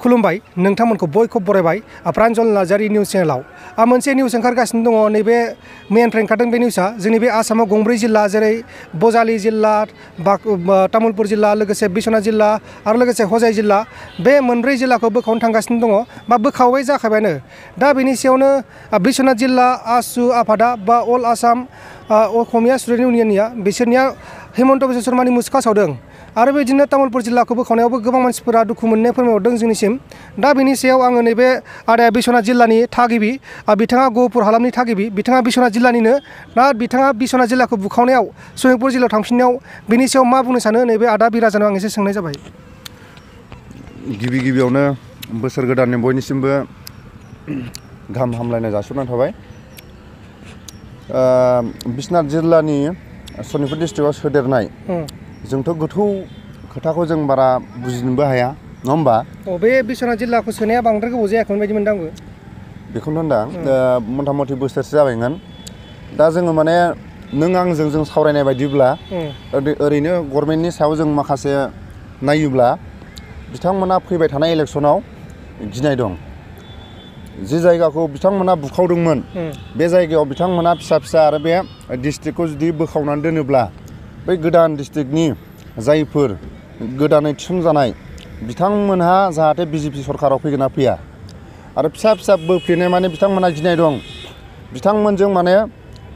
खुलुमबाय नोंथांमोनखौ बयखौबो बरायबाय प्रान्जल नार्जारि निउज चेनेलाव मोनसे निउज ओंखारगासिनो दङ नैबे मैयानिफ्राय ओंखारदों बे निउसआ जोंनि बे आसामाव गंब्रै जिल्ला जेरै बजालि जिल्ला तामुलपुर जिल्ला लोगोसे बिश्वनाथ जिल्ला आरो लोगोसे हजाइ जिल्ला बे मोनब्रै जिल्लाखौ बोखावनो थांगासिनो दङ बा बोखावबाय जाखाबायानो दा बेनि सायावनो बिश्वनाथ जिल्ला आसु आफादा बा अल आसाम असमिया स्टुडेन्ट इउनियननिया बिसोरनिया हेमन्त बिश्व शर्मानि मुसुखा सावदों आरो बेबायदिनो तामुलपुर जिल्लाखौ बोखावनायावबो गोबां मानसिफोरा दुखु मोननाय फोरमायहरदों जोंनिसिम दा बेनि सायाव आङो नैबे आदाया बिश्वनाथ जिल्लानि थागिबि बिथाङा गहपुर हालामनि थागिबि बिथाङा बिश्वनाथ जिल्लानिनो दा बिथाङा बिश्वनाथ जिल्लाखौ बुखावनायाव सनितपुर जिल्लायाव थांफिननायाव बेनि सायाव मा बुंनो सानो नैबे आदा बिराजानाव आं एसे सोंनाय जाबाय। गिबियावनो बोसोर गोदाननि बयनिसिमबो गाहाम हामलायनाय जासिहरनाय थाबाय। बिश्वनाथ जिल्लानि सनितपुर डिस्ट्रिक्टआव सोदेरनाय जोंथ' गोथौ खोथाखौ जों बारा बुजिनोबो हाया नङा होमबा? बे बिश्वनाथ जिल्लाखौ सोनाया बांद्राय गोबाव जायाखैमोन बायदि मोनदों आंबो। बेखौनो होनदां मथा मथि बोसोरसे जाबायमोन। दा जोङो माने नों आंजों जों सावरायनाय बायदिब्ला ओरैनो गभर्नमेन्टनि सायाव जों माखासे नायोब्ला बिथांमोना फैबाय थानाय इलेक्सनाव गिनाय दं। जि जायगाखौ बिथांमोना बुखावदोंमोन बे जायगायाव बिथांमोना फिसा फिसा आरो बे डिस्ट्रिक्टखौ जुदि बोखावनानै दोनोब्ला बै गोदान डिस्ट्रिक्टनि जायफोर गोदानै थिसनजानाय बिथांमोनहा जाहाथे बिजेपि सरकाराव फैगोन ना फैया आरो फिसा फिसा बोफ्लेनाय माने बिथांमोना गिनाय दं। बिथांमोनजों माने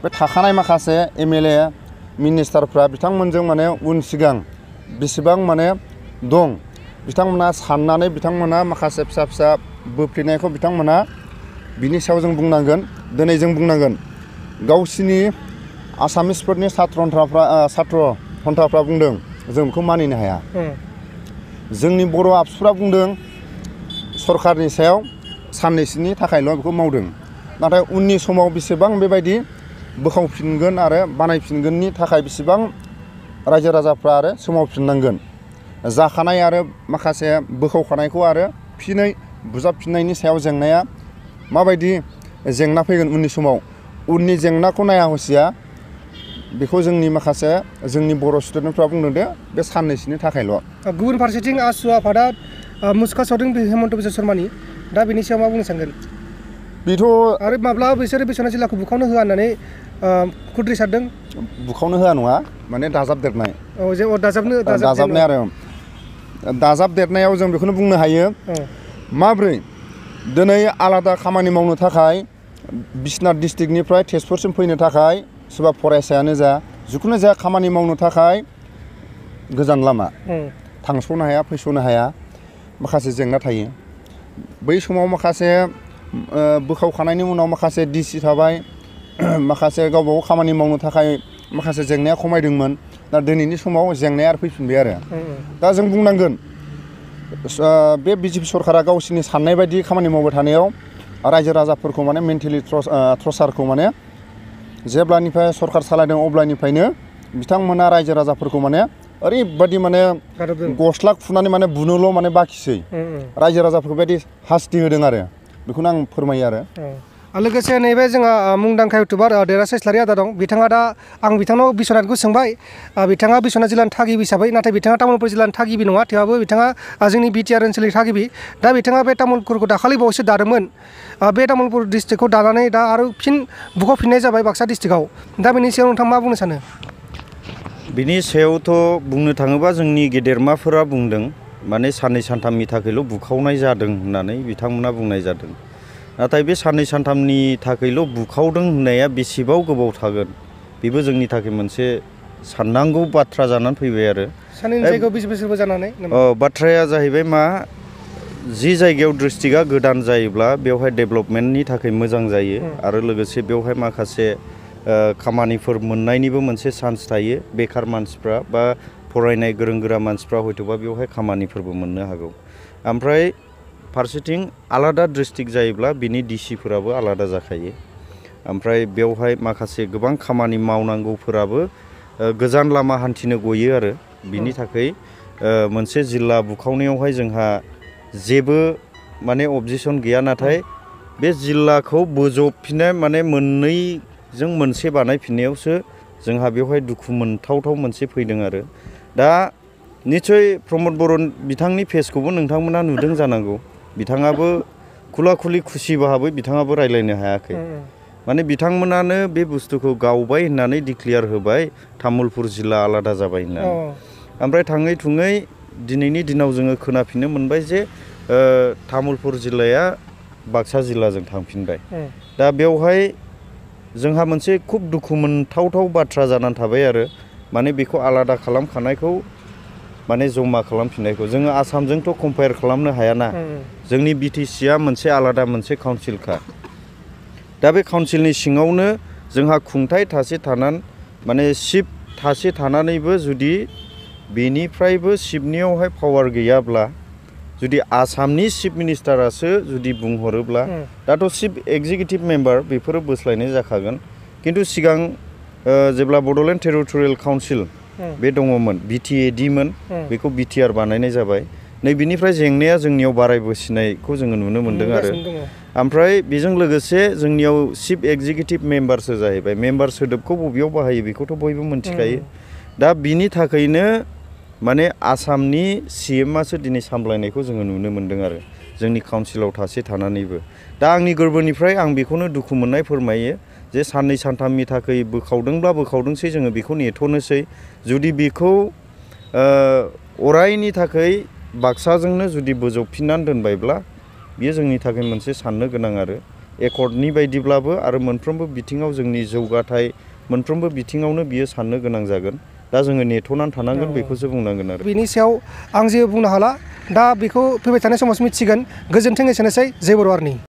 बे थाखानाय माखासे एमएलए मिनिस्टारफ्रा बिथांमोनजों माने उन सिगां बेसेबां माने दं बिथांमोना साननानै बिथांमोना माखासे फिसा फिसा बोफ्लेनायखौ बिथांमोना बिनि सायाव जों बुंनांगोन। दिनै जों बुंनांगोन गावसिनि आसामिसफोरनि सात्र हन्थाफ्रा बुंदों जों बेखौ मानिनो हाया। जोंनि बर' आबसुफ्रा बुंदों सरकारनि सायाव साननैसोनि थाखायल' बेखौ मावदों नाथाय उननि समाव बेसेबां बेबायदि बोखावफिनगोन आरो बानायफिनगोननि थाखाय बेसेबां रायजो राजाफ्रा आरो सोमावफिननांगोन जाखानाय आरो माखासे बोखावखानायखौ आरो फिनै बुजाबफिननायनि सायाव जेंनाया माबायदि जेंना फैगोन उननि समाव उननि जेंनाखौ नाया हसिया बेखौ जोंनि माखासे जोंनि बर' स्टुडेन्टफ्रा बुंदों दे बे साननैसोनि थाखायल'। गुबुन फारसेथिं आसु आफादा मुसुखा सावदों हेमन्त बिश्व शर्मानि दा बेनि सायाव मा बुंनो सानगोन? बेथ' आरो माब्ला बिसोरो बिश्वनाथ जिल्लाखौ बुखावनो होआ होननानै खुद्रि सारदों। बुखावनो होआ नङा माने दाजाबदेरनाय। दाजाबनाय आरो दाजाबदेरनायाव जों बेखौनो बुंनो हायो माब्रै दिनै आलादा खामानि मावनो थाखाय बिश्वनाथ डिस्ट्रिक्टनिफ्राय तेजपुरसिम फैनो थाखाय सोरबा फरायसायानो जा जिखुनु जाया खामानि मावनो थाखाय गोजान लामा थांस'नो हाया फैस'नो हाया माखासे जेंना थायो। बै समाव माखासे बोखावखानायनि उनाव माखासे डिसि थाबाय माखासे गावबा गाव खामानि मावनो थाखाय माखासे जेंनाया खमायदोंमोन दा दिनैनि समाव जेंनाया आरो फैफिनबाय आरो दा जों बुंनांगोन बे बिजेपि सरकारा गावसिनि साननाय बायदि खामानि मावबाय थानायाव रायजो राजाफोरखौ माने मेन्टेलि ट्रसारखौ माने जेब्लानिफ्राय सरकार सालायदों अब्लानिफ्रायनो बिथांमोना रायजो राजाफोरखौ माने ओरैबायदि माने गस्ला खुनानै माने बुनोल' माने बाखिसै रायजो राजाफोरखौ बेबायदि हास्ति होदों आरो बेखौनो आं फोरमायो आरो लोगोसे नैबे जोंहा मुंदांखा इउटुबार देरास इस्लारि आदा दं बिथाङा दा आं बिथांनाव बिश्वनाथखौ सोंबाय बिथाङा बिश्वनाथ जिल्लानि थागिबि हिसाबै नाथाय बिथाङा तामुलपुर जिल्लानि थागिबि नङा थेवबो बिथाङा जोंनि बिटिआर ओनसोलनि थागिबि दा बिथाङा बे तामुलपुरखौ दाखालि बावैसो दादोंमोन बे तामुलपुर डिस्ट्रिक्टखौ दानानै दा आरो फिन बुखावफिननाय जाबाय बाक्सा डिस्ट्रिक्टआव दा बेनि सायाव नोंथाङा मा बुंनो सानो? बिनि सायावथ' बुंनो थाङोबा जोंनि गेदेरमाफोरा बुंदों माने साननै सानथामनि थाखायल' बुखावनाय जादों होननानै बिथांमोना बुंनाय जादों नाथाय बे साननै सानथामनि थाखायल' बुखावदों होननाया बेसेबां गोबाव थागोन बेबो जोंनि थाखाय मोनसे साननांगौ बाथ्रा जानानै फैबाय आरो साननैनि जायगायाव 20 बोसोरबो जानानै बाथ्राया जाहैबाय मा जि जायगायाव डिस्ट्रिक्टआ गोदान जायोब्ला बेवहाय डेभेलपमेन्टनि थाखाय मोजां जायो आरो लोगोसे बेवहाय माखासे खामानिफोर मोननायनिबो मोनसे चान्स थायो बेखार मानसिफ्रा बा फरायनाय गोरों गोरा मानसिफ्रा हयथ'बा बेवहाय खामानिफोरबो मोननो हागौ ओमफ्राय फारसेथिं आलादा डिस्ट्रिक्ट जायोब्ला बिनि डिसिफोराबो आलादा जाखायो ओमफ्राय बेवहाय माखासे गोबां खामानि मावनांगौफोराबो गोजान लामा हान्थिनो गयो आरो बिनि थाखाय मोनसे जिल्ला बुखावनायावहाय जोंहा जेबो माने अबजेक्सन गैया नाथाय बे जिल्लाखौ बोजबफिननाय माने मोननैजों मोनसे बानायफिननायावसो जोंहा बेवहाय दुखु मोनथावथाव मोनसे फैदों आरो दा निश्चय प्रमद बर' बिथांनि पेजखौबो नोंथांमोना नुदों जानांगौ बिथाङाबो खुला खुलि खुसि भाबै बिथाङाबो रायलायनो हायाखै माने बिथांमोनानो बे बुस्थुखौ गावबाय होननानै डिक्लियार होबाय तामुलपुर जिल्ला आलादा जाबाय होननानै ओमफ्राय थाङै थुङै दिनैनि दिनाव जोङो खोनाफिननो मोनबाय जे तामुलपुर जिल्लाया बाक्सा जिल्लाजों थांफिनबाय दा बेवहाय जोंहा मोनसे खुब दुखु मोनथावथाव बाथ्रा जानानै थाबाय आरो माने बेखौ आलादा खालामखानायखौ माने जमा खालामफिननायखौ जोङो आसामजोंथ' कम्पेयार खालामनो हायाना जोंनि बिटिसिआ मोनसे आलादा मोनसे काउन्सिलखा दा बे काउन्सिलनि सिङावनो जोंहा खुंथाय थासे थानानै माने चिफ थासे थानानैबो जुदि बेनिफ्रायबो चिफनियावहाय पावार गैयाब्ला जुदि आसामनि चिफ मिनिस्टारासो जुदि बुंहरोब्ला दाथ' चिफ एक्जिकिउटिभ मेम्बार बेफोरो बोस्लायनाय जाखागोन खिन्थु सिगां जेब्ला बड'लेण्ड टेरिटरियेल काउन्सिल बे दङमोन BTAD मोन बेखौ BTR बानायनाय जाबाय नै बिनिफ्राय जेंनाया जोंनियाव बारायबोसिनायखौ जोङो नुनो मोन्दों आरो ओमफ्राय बेजों लोगोसे जोंनियाव चिफ एक्जिकिउटिभ मेम्बारसो जाहैबाय मेम्बार सोदोबखौ बबेयाव बाहायो बेखौथ' बयबो मिन्थिखायो दा बिनि थाखायनो माने आसामनि CMआसो दिनै सामलायनायखौ जोङो नुनो मोन्दों आरो जोंनि काउन्सिलाव थासे थानानैबो दा आंनि गोरबोनिफ्राय आं बेखौनो दुखु मोननाय फोरमायो जे साननै सानथामनि थाखाय बोखावदोंब्ला बोखावदोंसै जोङो बेखौ नेथ'नोसै जुदि बेखौ अरायनि थाखाय बाक्साजोंनो जुदि बोजबफिननानै दोनबायब्ला बियो जोंनि थाखाय मोनसे साननो गोनां आरो एकर्डनि बायदिब्लाबो आरो मोनफ्रोमबो बिथिङाव जोंनि जौगाथाय मोनफ्रोमबो बिथिङावनो बियो साननो गोनां जागोन दा जोङो नेथ'नानै थानांगोन बेखौसो बुंनांगोन आरो बेनि सायाव आं जेबो बुंनो हाला दा बेखौ फैबाय थानाय समाव मिथिगोन गोजोन्थों एसेनोसै जय बर' आर्मि